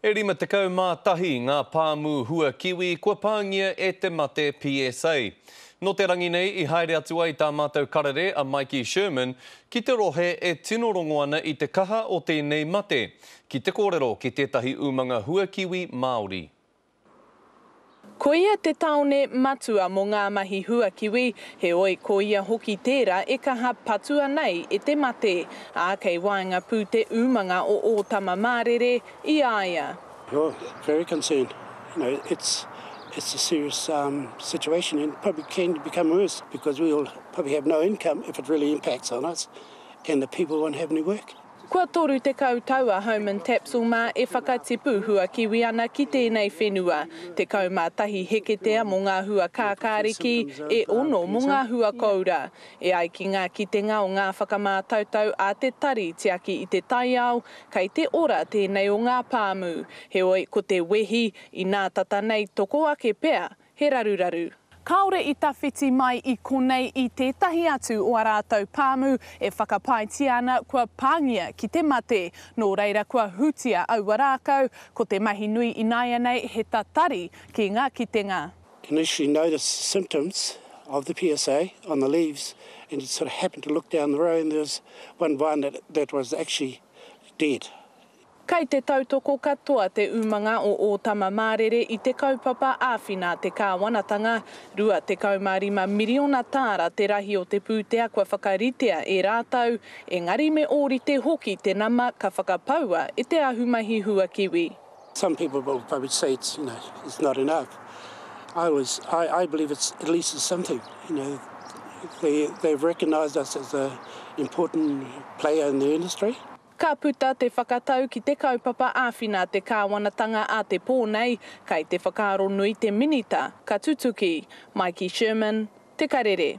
E 51 ngā pāmu hua kiwi kua pāngia e te mate PSA. Nō te rangi nei i haere atu ai tā mātou karere a Maiki Sherman ki te rohe e tino rongo ana i te kaha o tēnei mate, ki te kōrero ki tētahi umanga hua kiwi Māori. Koia te tāone matua mō ngā mahi huakiwi, heoi ko ia hoki tērā e kaha patua nei e te mate, ā, kei waenga pū te umanga o Ōtamamārere i a ia. Oh, very concerned. You know, it's, it's a serious um, situation and probably can become worse because we will probably have no income if it really impacts on us and the people won't have any work. Kua 30 tau a Homan Tapsell mā e whakatipu huakiwi ana ki tēnei whenua. 11 heketea mō ngā hua kākāriki, e ono mō ngā hua koura. E ai ki ngā kitenga o ngā whakamātautau a te Tari Tiaki i te Taiao, kei te ora tēnei o ngā pāmu. Heoi, ko te wehi, inā tata nei toko ake pea he raruraru. Kāore i tawhiti mai i konei i tētahi atu o ā rātou pāmu e whakapaetia ana kua pāngia ki te mate, nō reira kua hutia aua rākau, ko te mahi nui ināianei he tatari ki ngā kitenga. Initially noticed symptoms of the PSA on the leaves and just sort of happened to look down the road and there was one vine that, that was actually dead. Kei te tautoko katoa te umanga o Ōtamamārere i te kaupapa āwhina a te kāwanatanga, 25 miriona tāra te rahi o te pūtea kua whakaritea e rātou, engari me ōrite hoki te nama ka whakapaua e te ahumahi huakiwi. Some people will probably say it's, you know, it's not enough. I always, I, I believe it's at least it's something, you know, they, they've recognised us as a important player in the industry. Ka puta te whakatau ki te kaupapa āwhina te kāwanatanga a te pō nei, kei te whakaaro nui te Minita ka tutuki. Maiki Sherman, Te Karere.